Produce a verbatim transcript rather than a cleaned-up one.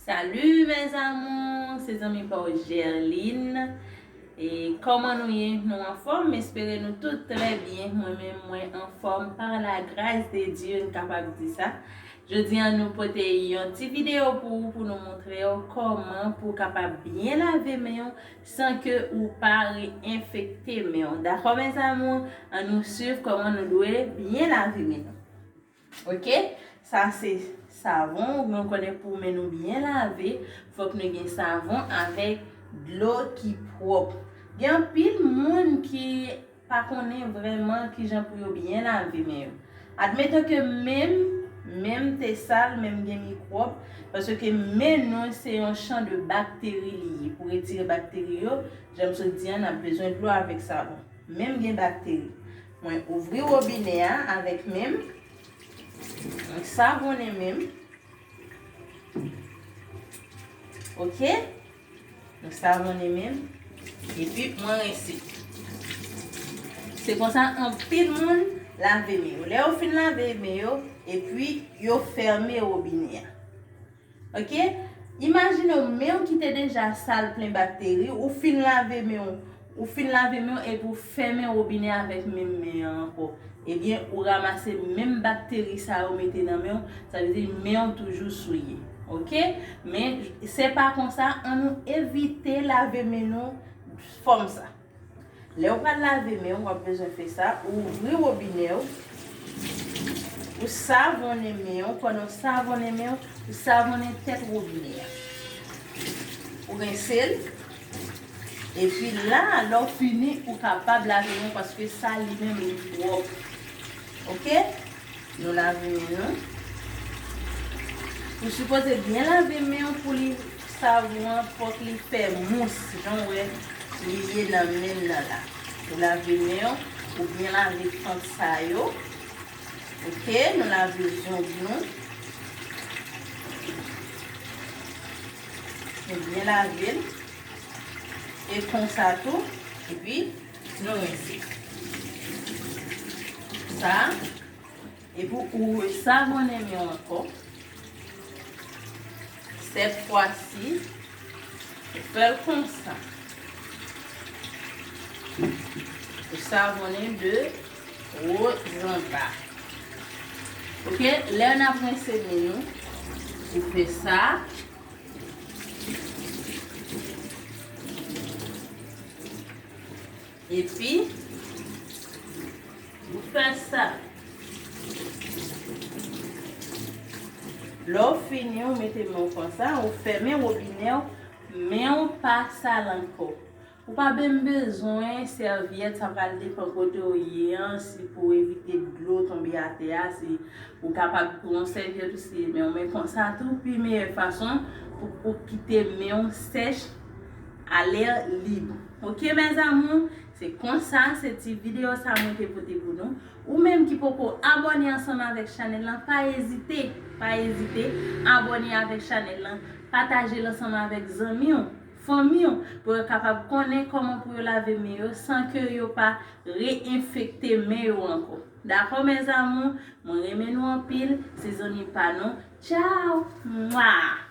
Salut mes amours, se zanmi pa w Gerline. E kòman nou ye? Nou anfòm? M espere nou tout trè byen. Mwen menm, mwen anfòm par la grâce de Dieu, n kapab di sa. Jodi a, nou pote yon ti videyo pou ou, pou nou montre w kòman pou w kapab byen lave men w san ke ou pa re-enfekte men w. Dakò mes amours? Ann nou swiv kòman nou dwe byen lave men nou. Ok? Sa se savon, nou konnen pou men nou byen lave, fòk nou gen savon avèk dlo ki pwòp. Gen anpil moun ki pa konnen vrèman kijan pou yo byen lave men yo. Admeton ke men m, men m te sal, men m gen mikwòb, paske men nou se yon chan de bakteri li ye. Pou retire bakteri yo, jan m sot di a, n ap bezwen dlo avèk savon. Men m gen bakteri. Mwen ouvri wobinè a avèk men m. Mwen savonnen men m. Ok? Mwen savonnen men m. Epi mwen rense. Se konsa anpil moun lave men yo. Lè yo fin lave men yo, epi yo fèmen wobinè a. Ok? Imajine w men w ki te deja sal, plen bakteri, ou fin lave men w, ou fin lave men w epi w fèmen wobinè avèk menm men an ankò. Ebyen, ou ranmase menm bakteri sa yo mete nan men w, sa vle di men w toujou souye. Ok? Men, se pa konsa, ann nou evite lave men nou fòm sa. Lè w pral lave men w, w ap bezwen fè sa, ou ouvri wobinè w, ou savonnen men w, pandan w savonnen men w, ou savonnen tèt wobinè a. Ou rense l, epi la, lè w fini, ou kapab lave men w paske sa li menm li pwòp. Ok? Nou lave men nou. Ou sipoze byen lave men w pou li, savon an, fòk li fè mous, jan w wè li ye nan men m nan la. Ou lave men w, ou byen lave fant sa yo. Ok, nou lave zong nou. Nou byen lave l. E konsa tou, epi nou rense. Sa, epi ou resavonnen men w ankò. Sèt fwa si, ou fè l konsa. Ou savonnen de wo anba. Ok, lè n ap rense men nou, ou fè sa. Epi, ou fè sa. Lè w fini, ou mete men w konsa, ou fèmen wobinè w, men w pa sal ankò. Ou pa menm bezwen sèvyèt, sa pral depann kote w ye an, si pou evite dlo tonbe atè a, si ou kapab pran yon sèvyèt ou siye men w. Men konsa tou, pi meyè fason pou, pou kite men w sèch a lè lib. Ok, mes amours, se konsa, se ti videyo sa mwen te pote pou nou. Ou menm ki poko abòne ansanm avèk chanèl lan, pa ezite, pa ezite, abòne avèk chanèl lan, pataje l ansanm avèk zanmi w, fanmi w, pou yo kapab konnen kòman pou yo lave men yo san ke yo pa re-enfekte men yo ankò. Dakò, mes amours? Mwen renmen nou anpil, se zanmi pa nou. Tchao! Mwa!